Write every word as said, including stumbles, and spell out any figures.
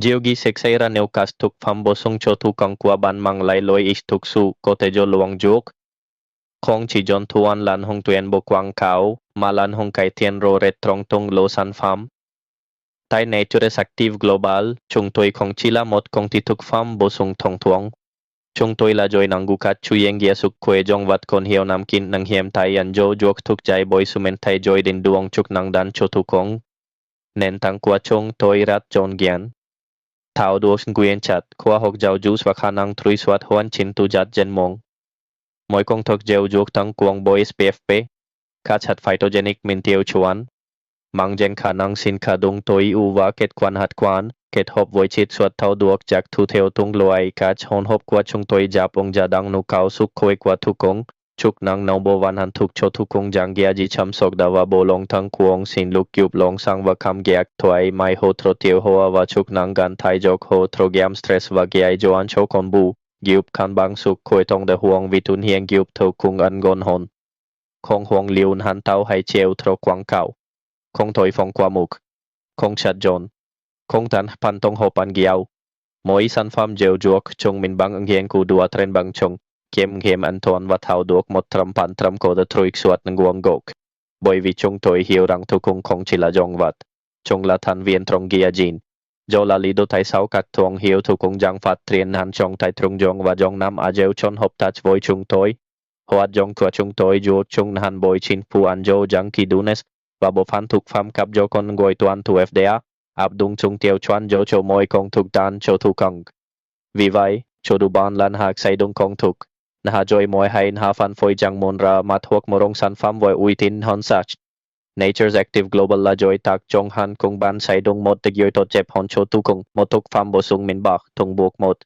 Jiogi seksai ra neu kas thuk pham bosung cho thu kang kua ban mang lai loi is thuk su ko te jo luang juk. Khong chi jon thuan lan hung tuen bo kuang kau, ma lan hung kai tien ro ret trong tung lo san pham. Tai nature active global, chung toi khong chi la mot kong ti thuk pham bosung thong thuang. Chung toi la joi nang gu kat chu yeng gia suk khoi jong wat kon hiao nam kin nang hiam tai an jo juak thuk jai boi sumen tai joi din duong chuk nang dan cho thu kong. Nen tang kua chung toi rat jon gian. Thao duos nguyen chat, khua hok jau juice wa kha nang thrui swat huan chin tu jat jen mong. Moi kong thok jeu juk tang kuang boys P F P. Kha chat phytogenic min teo chuan. Mang jen kha nang sin kha dung toi u wa ket kwan hat kwan, ket hop voi chit suat thao duok jak thu theo tung luai ka chon hop kua chung toi jap ong ja dang nu kau suk khoi kua thu kong, chuk nang nau bo van han thuk cho thu kong jang gia ji cham sok da wa bo long thang kuong sin luk yup long sang wa kham giak thuai mai ho thro teo ho wa chuk nang gan thai jok ho thro giam stress wa giai joan cho kon bu, yup khan bang suk khoi tong da huang vi tun hiang yup tho kung an gon hon. Khong huang liu nhan tau hai cheu thro kuang kau. Khong thoi phong kua muk. Khong chat jon. Khong tan pan tong ho pan giau. Moi san pham jeu juok chung min bang ngieng ku dua tren bang chung. Kem ngem an thon wa thao duok mot tram pan tram ko da thruik suat nguang gok. Boi vi chung thoi hiu rang thu kung khong chi la jong wat. Chung la than vien trong gia jin. Jo la li do tai sau kak thuang hiu thu kung jang fat trien han chong tai trung jong wa jong nam a jeu chon hop tach voi chung thoi. Hoat jong kua chung thoi jo chung han boi chin pu an jo jang ki dunes. Wa bo phan thuk pham kap jo kon goi tuan thu F D A. Ap dung chung teo chuan jo cho moi kong thuk dan cho thu kang. Vi vai, cho du ban lan hak sai dung kong thuk. Naha joi moi hai naha fan phoi jang mon ra mat huak morong san pham voi ui tin hon sach. Nature's Active Global la joi tak chong han kong ban sai dung mot te gioi tot chep hon cho tu kong mot thuk pham bo sung min bak thung buk mot.